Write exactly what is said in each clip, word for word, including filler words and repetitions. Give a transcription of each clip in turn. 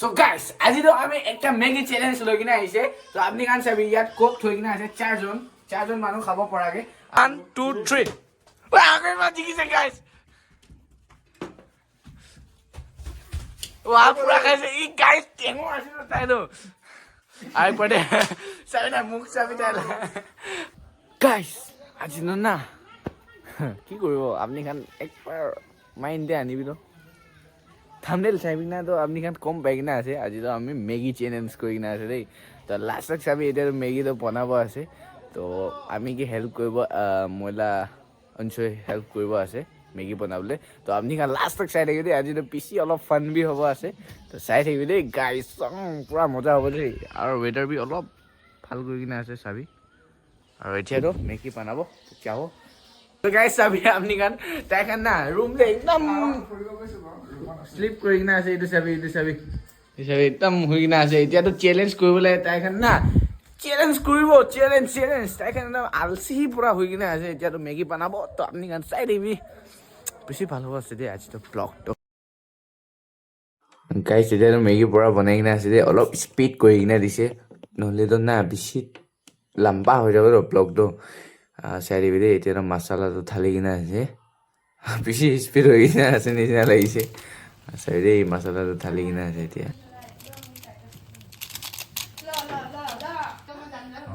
So guys, আজি তো আমি একটা মেগি চেলেঞ্জ লৈ কিনে আহিছে। তো আপুনি খান চাবি, ইয়াত কোক থৈ কিনে আছে চাৰজন, চাৰজন মানুহ খাব পৰাকে। One, two, three. ৱাহ, আগৰ পৰা জিকিছে গাইছ। ৱাহ, পুৰা খাইছে। ই গাইছ, টেঙৰ আছে ন তাই ন। আই পৰে। চাবি না, মোক চাবি তাই। গাইছ, আজি ন না। কি কৰিব, আপুনি খান একবাৰ মাইণ্ডে আনিবি ন। থাম্বনেইল চাই পিনে তো আপুনি খান গম পাই কিনে আছে, আজি তো আমি মেগী চেলেঞ্জ কৰি কিনে আছে দেই। তো লাষ্টত চাবি, এতিয়া তো মেগী তো বনাব আছে। তো আমি কি হেল্প কৰিব, আহ, মহিলা অঞ্চলে হেল্প কৰিব আছে মেগী বনাবলৈ। তো আপুনি খান লাষ্ট তক চাই থাকিব দেই, আজি তো বেছি অলপ ফান বি হ'ব আছে। তো চাই থাকিব দেই গাইছ, পুৰা মজা হ'ব দেই। আৰু ৱেডাৰ বি অলপ ভাল কৰি কিনে আছে চাবি। আৰু এতিয়াতো মেগী বনাব, তো কিয় হ'ব? তো গাইছ চাবি, আপুনি খান তাই খান না ৰুম যে একদম শ্লিপ কৰি কিনে আছে। এইটো চাবি, এইটো চাবি, এইটো চাবি, একদম শুই কিনে আছে। এতিয়াতো চেলেঞ্জ কৰিবলৈ তাই খান না, চেলেঞ্জ কৰিব, চেলেঞ্জ, চেলেঞ্জ। তাই খান একদম আলচি পুৰা শুই কিনে আছে। এতিয়াতো মেগী বনাব, তো আপুনি খান চাই থাকিবি। বেছি ভাল হ'ব আছে দেই আজিতো ব্লগটো। গাইছ, এতিয়াতো মেগী পুৰা বনাই কিনে আছে দেই, অলপ স্পীড কৰি কিনে দিছে, নহ'লেতো না বেছি লাম্বা হৈ যাব তো ব্লগটো। আহ, চাই দিবি দেই, এতিয়াতো মচালাটো ঢালি কিনে আছে, বেছি স্পীড হৈ কিনে আছে নিচিনা লাগিছে। চাই দেই, মচালাটো ঢালি কিনে আছে এতিয়া।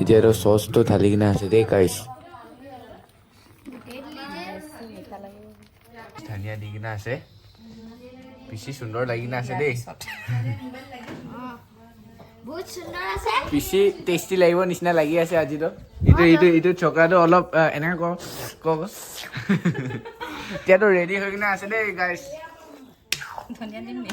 এতিয়াতো চচটো ঢালি কিনে আছে দেই গাইছ। ধনিয়া দি কিনে আছে। বেছি সুন্দৰ লাগি কিনে আছে দেই। বহুত সুন্দৰ আছে। বেছি টেষ্টি লাগিব নিচিনা লাগি আছে আজি তো। এইটো, এইটো, এইটো চক্ৰাটো অলপ, আহ, এনেকে ক, ক, ক। এতিয়াতো ৰেডি হৈ কিনে আছে দেই গাইছ। ধনিয়া দিম নি?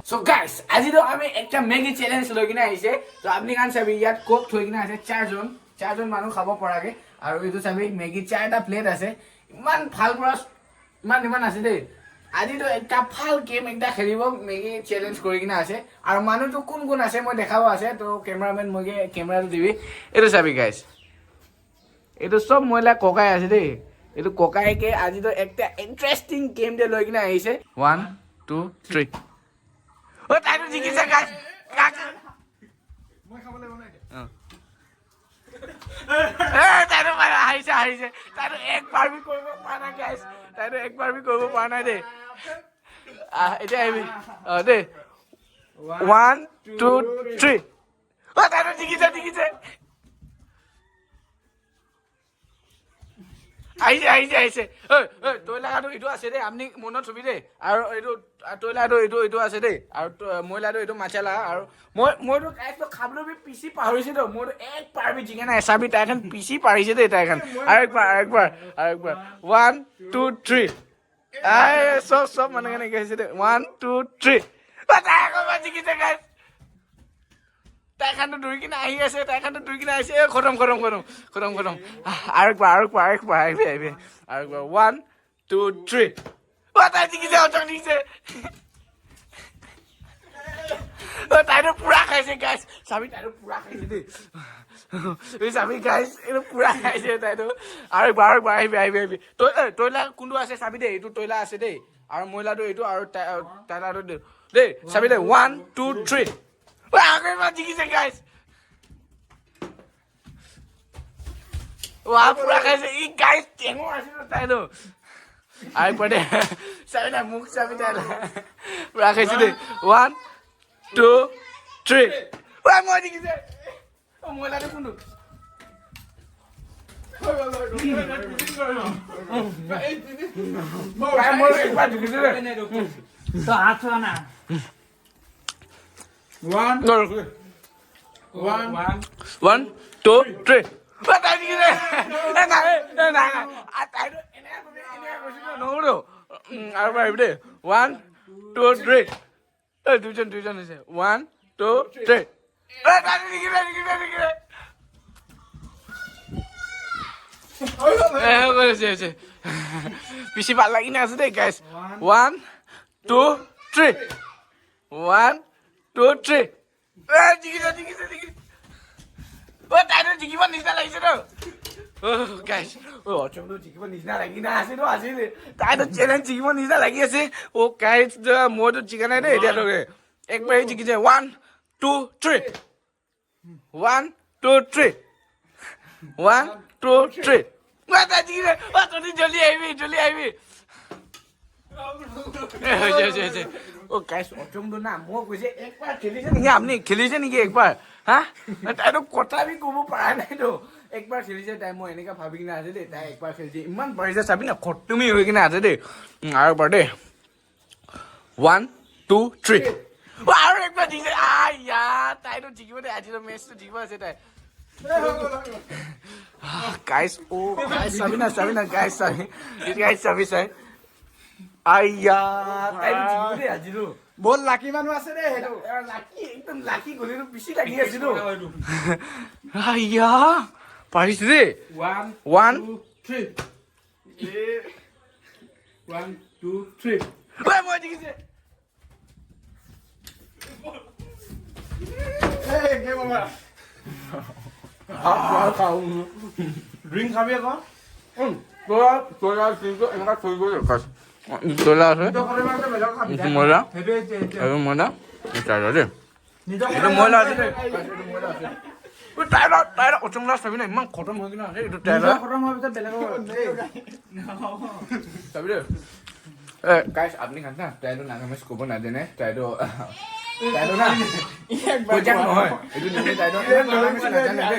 So গাইছ, আজি তো আমি একটা মেগী চেলেঞ্জ লৈ কিনে আহিছে। তো আপুনি খান চাবি, ইয়াত কোক থৈ কিনে আছে চাৰজন, চাৰজন মানুহ খাব পৰাকে। আৰু এইটো চাবি, মেগী চাৰিটা প্লেট আছে। ইমান ভাল পৰা ইমান, ইমান আছে দেই। আজিতো একটা ভাল গেম একটা খেলিব, মেগী চেলেঞ্জ কৰি কিনে আছে। আৰু মানুহটো কোন কোন আছে মই দেখাব আছে, তো কেমেৰামেন মই কেমেৰাটো দিবি। এইটো চাবি গাইছ, এইটো চব মহিলা ককাই আছে দেই। এইটো ককাইকে আজিতো একটা ইণ্টাৰেষ্টিং গেম দে লৈ কিনে আহিছে। One, two, three. অ, তাইতো জিকিছে গাইছ। কাক-, মই খাব লাগিব নাই? অ। এ, তাইতো মানে হাৰিছে, হাৰিছে। তাইতো একবাৰ বি কৰিব পৰা নাই, গাইছ। তাইতো একবাৰ বি কৰিব পৰা নাই দেই। আহ, এতিয়া আহিবি। অ, দেই। One, two, three. অ, তাইতো জিকিছে, জিকিছে। আহিছে, আহিছে, আহিছে। ঐ, ঐ, তই লাগাটো এইটো আছে দেই, আপুনি মনত থবি দেই। আৰু এইটো, আ, তই লাগাটো এইটো, এইটো আছে দেই। আৰু ত-, মই লাগাটো এইটো মাছা লাগা। আৰু মই, মইতো গাইছ তো খাবলৈ বি পিচি পাহৰিছে তো। মইতো একবাৰ বি জিকা নাই। চাবি, তাইখন পিচি পাহৰিছে দেই, তাইখন। আৰু একবাৰ, আৰু একবাৰ, আৰু একবাৰ। One, two, three. আই, চব, চব মানুহ কেনেকে আহিছে দেই। One, two, three. অ, তাই আকৌ এবাৰ জিকিছে, গাইছ। তাইখনতো দৌৰি কিনে আহি আছে, তাইখনতো দৌৰি কিনে আহিছে। এ, খতম, খতম, খতম, খতম, খতম। আহ, আৰু একবাৰ, আৰু একবাৰ, আৰু একবাৰ, আহিবি, আহিবি। আৰু একবাৰ, ওৱান, টু, থ্ৰী। অ, তাই জিকিছে, অ, তাই জিকিছে। অ, তাইতো পুৰা খাইছে, গাইছ। চাবি, তাইতো পুৰা খাইছে দেই। এই চাবি, গাইছ, এইটো পুৰা খাইছে তাইতো। আৰু একবাৰ, আৰু একবাৰ, আহিবি, আহিবি, আহিবি। তই, এ, তই লা-, কোনটো আছে চাবি দেই, এইটো তইলা আছে দেই। আৰু মইলাটো এইটো, আৰু তাই-, আৰু তাইলাটো দেই। দেই, চাবি দেই, ওৱান, টু, থ্ৰী। ৱা, আগৰ পৰা জিকিছে, গাইছ। ৱা, পুৰা খাইছে। ই, গাইছ, টেঙৰ আছে ন তাই ন। আই পৰে। চাবি না, মোক চাবি তাই না। পুৰা খাইছে দেই। One, two, three. ৱা, মই জিকিছে। অ, মইলাটো কোনটো? ৱাই, মই একবাৰ জিকিছে দেই। তো হাত চোৱা না। One. One. One, two, three. অ, তাই জিকিছে। এ, নাই, এ, নাই, নাই। আ, তাইতো এনেকে কৈছে, এনেকে কৈছে ন, নহ'ব। উম, আৰু মাৰিবি দেই। One, two, three. এ, দুজন, দুজন হৈছে। One, two, three. এ, তাইতো জিকিলে, জিকিলে, জিকিলে। এ, হৈ গ'ল, হৈছে, হৈছে। বেছি ভাল লাগি নাই আছে দেই, গাইছ। One, two, three. One, two, three. এ, জিকিছে, জিকিছে, জিকিছে। অ, তাইতো জিকিব নিচিনা লাগিছে ন? অ, গাইছ। অ, অচমটো জিকিব নিচিনা লাগি না আছে ন আজি। তাইতো চেলেঞ্জ জিকিব নিচিনা লাগি আছে। অ, গাইছ, মইতো জিকা নাই দেই এতিয়ালৈকে। Ek bar jiki je. One, two, three. One, two, three. One, two, three. Wa ta jiki je. Wa to joldi aibi, joldi aibi. Oh guys, Ochom do na, mo koise ek bar kheli je niki apni, kheli je niki ek bar? Ha? Tai to kotha bhi kobo para nai to. Ek bar kheli je tai, mo eneka bhabi kena ase de, tai ek bar kheli je. Iman parise sabi na, khotumi hoi kena ase de. Aru bar de. One, two, three. Wa, aru ek bar jiki je. Ai ya, tai to jikibo de, aji to match to jikibo ase tai. Ah, guys, oh, guys, sabi na, sabi na, guys, sabi. Guys, sabi, sabi. Aiya, tai to jikibo de, aji to. Bahut lucky manu ase de, hetu. Lucky, ekdom lucky, gole to bishi lucky ase to. Aiya, parise de. One, One. Two, three. One, two, three. Oi, moi jiki je. Hey, game over. Drink khabi ako? Tola, tola, tola, eneka thoi thoi rakha ase. Tola ase. Etu moila. Etu moila. Etu moila ase de. Etu moila ase de. Etu moila ase. Oi, tai la, tai la, ochong la sabi na, iman khotom hoi kena ase, etu tai la. Khotom hoi kena ase. Sabi de. Eh, guys, apni khan na, tai to Nagamese kobo najane, tai to, tai to na, kojak nohoi. Etu nini tai to, Nagamese najane de.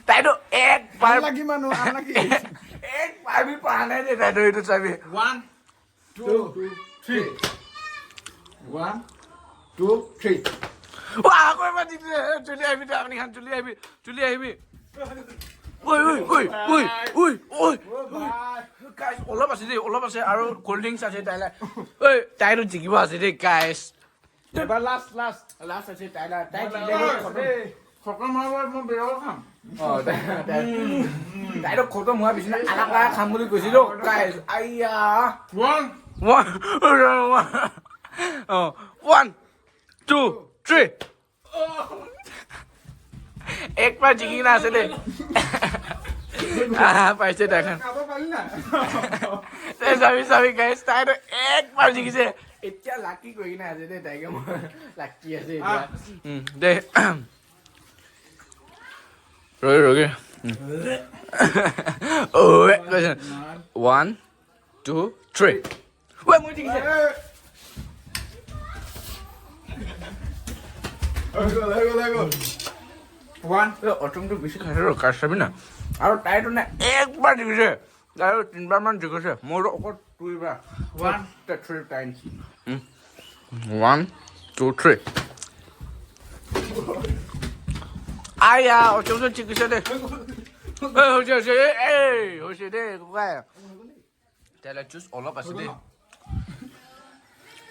Tai to ek bar, unlucky manu, unlucky. Ek bar bhi para nai de, tai to etu sabi. One, two, three. One, two, three. Wa, koi ma jiki de, joldi aibi de, apni khan joldi aibi, joldi aibi. Oi, oi, oi, oi, oi, oi, oi. Guys, olop ase de, olop ase, aru cold drinks ase tai la. Oi, tai to jikibo ase de, guys. Ebar last, last. Last ase tai la, tai jikile khotom. Khotom howa, moi bera kham. Oh, tai, tai, tai to khotom howa bisna alak alak kham buli koise to, guys. Aiya. One. One. Oh, one, two, three. Ek bar jiki na ase de. Ah, paise tai khan. Khabo pari na. Te sabi, sabi, guys, tai to ek bar jikise. Etia lucky koi kena ase de, tai ke moi lucky ase etia. Ah. Hmm, de. Roge, roge. Hmm. Oh, wait, wait. One, two, three. Wait, moi jikise. Lego, lego, lego. One. Ochom to bishi khase ro, khase bhi na. Aru tai to na ek bar jikise. Aru tinbar man jikise. Moru okot duibar. One. The three times. Hmm. One, two, three. Aiya, Ochom to jikise de. Eh, hoise, hoise, eh, eh, hoise de, kokai. Tela juice olop ase de.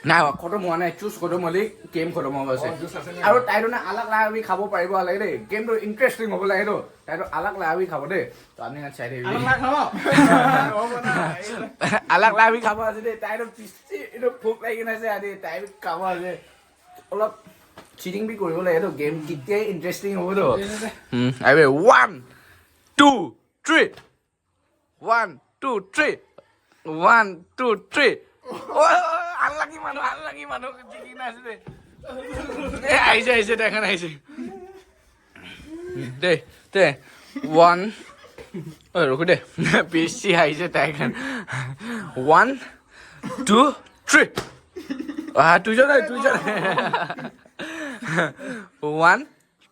Nai, khotom howa nai, juice khotom hole game khotom hobo ase. Oh, juice ase ne? Aru tai to na alag alag bhi khabo paribo lage de. Game to interesting hobo lage to. Tai to alag alag bhi khabo de. To apni khan sai de. Alag alag khabo? Alag alag bhi khabo ase de. Tai to bishi etu bhuk lagi kena ase ase, tai bhi khabo ase. Olop cheating bhi koribo lage to. Game ketia interesting hobo to. Hmm, abe one, two, three. One, two, three. One, two, three. Oh, unlucky manu, unlucky manu, jiki na ase de. Eh, aise, aise, tai khan aise. De, de. One. Oh, rukh de. Bishi aise tai khan. One, two, three. Ah, duijon, duijon. One,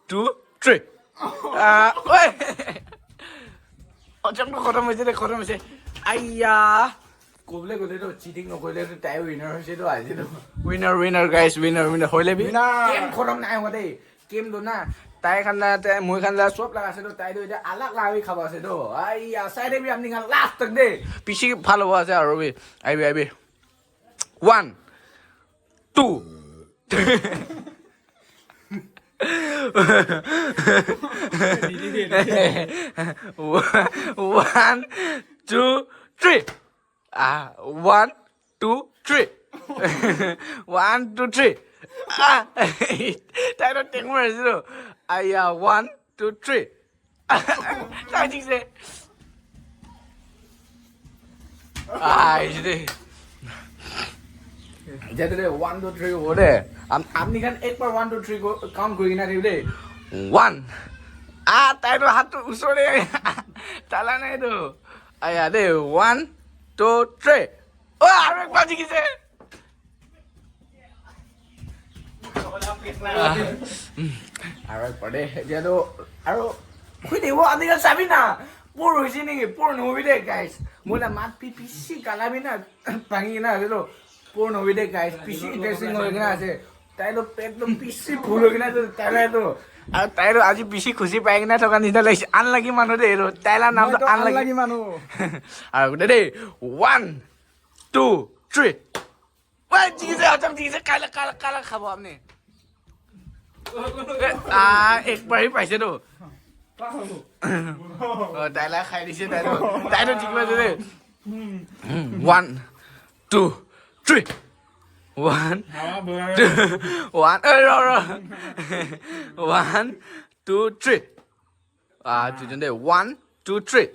two, three. Ah, oi. Ochom to khotom hoise de, khotom hoise. Aiya. Kobole gole to cheating nokorile to tai winner hoise to aji to. Winner, winner, guys, winner, winner. Hoile bhi winner. Game khotom nai howa de. Game to na. Tai khan la, tai moi khan la, sob laga ase to, tai to etia alag alag bhi khabo ase to. Aiya, sai de bhi apni khan last tak de. Bishi bhal hobo ase aru bhi. Aibi, aibi. One, two. One, two, three. Ah, one, two, three. One, two, three. Ah, tai to tengor ase to. Aiya, one, two, three. Tai jikse. Ah, ijde. Jai de, one, two, three, four de. Am-, apni khan ek bar one, two, three ko count kuri kena thakibo de. One. Ah, tai to hat to usore. Tala nai to. Aya de, one, two, three. Oh, aru ek bar jiki se. Ah, mm, aru ek bar de. Dia to, aru, khui de, wo, apni khan sabi na. Por hoise niki, por nohobi de, guys. Mola mat pi pisi kala bi na, pangi na, to. Por nohobi de, guys. Pisi interesting hoi kena ase. Tai to pet to pisi full hoi kena ase, tai la to. Aru tai to aji pisi khusi pai kena thoka nishina lagise. Unlucky manu de, to. Tai la naam to unlucky manu. Aru de, de, one, two, three. Wah, jiki se, hacham jiki se, kala, kala, kala khabo apni. Eh, ah, ek bar hi paise to. Oh, tai la khai dise, tai to, tai to jiki paise de. One, two, three. One, two, one. Eh, ro, ro. One, two, three. Ah, duijon de. One, two, three.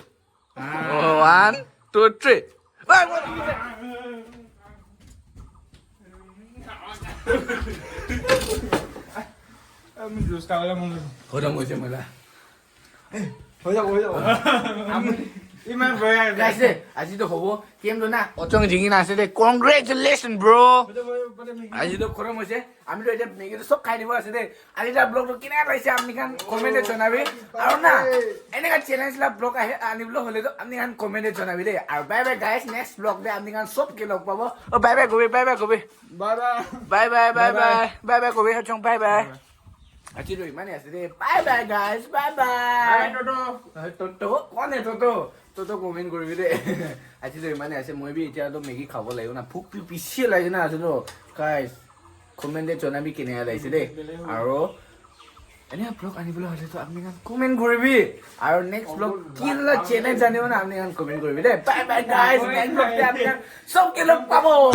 Oh, one, two, three. Wah, wah, wah. Khotom hoise mola. Hoi jabo, hoi jabo. Iman boya. Guys, de, aji to hobo. Game to na, ochong jiki na ase de. Congratulations, bro. Aji to khotom hoise. Ami to eta Maggi to sob khai dibo ase de. Aru eta vlog to kina laise apni khan comment te janabi. Aru na, eneka challenge la vlog ahe, anibole hole to apni khan comment te janabi de. Aru bye bye guys, next vlog te apni khan sob ke log pabo. Oh, bye bye kobi, bye bye kobi. Bye bye. Bye bye, bye bye. Bye bye kobi, hachong, bye bye. Aji to imane ase de. Bye bye guys, bye bye. Toto. Toto, kon hai Toto? Toto comment koribi de. Aji to imane ase, moi bi eta to Maggi khabo lagibo na. Bhuk bi bisi lagi na ase to. Guys, comment te janabi kene laise de. Aro ene vlog anibole hole to apni khan comment koribi. Aro next vlog kila challenge anibo na apni khan comment koribi de. Bye bye guys. Next vlog te apni khan sob ke log pabo.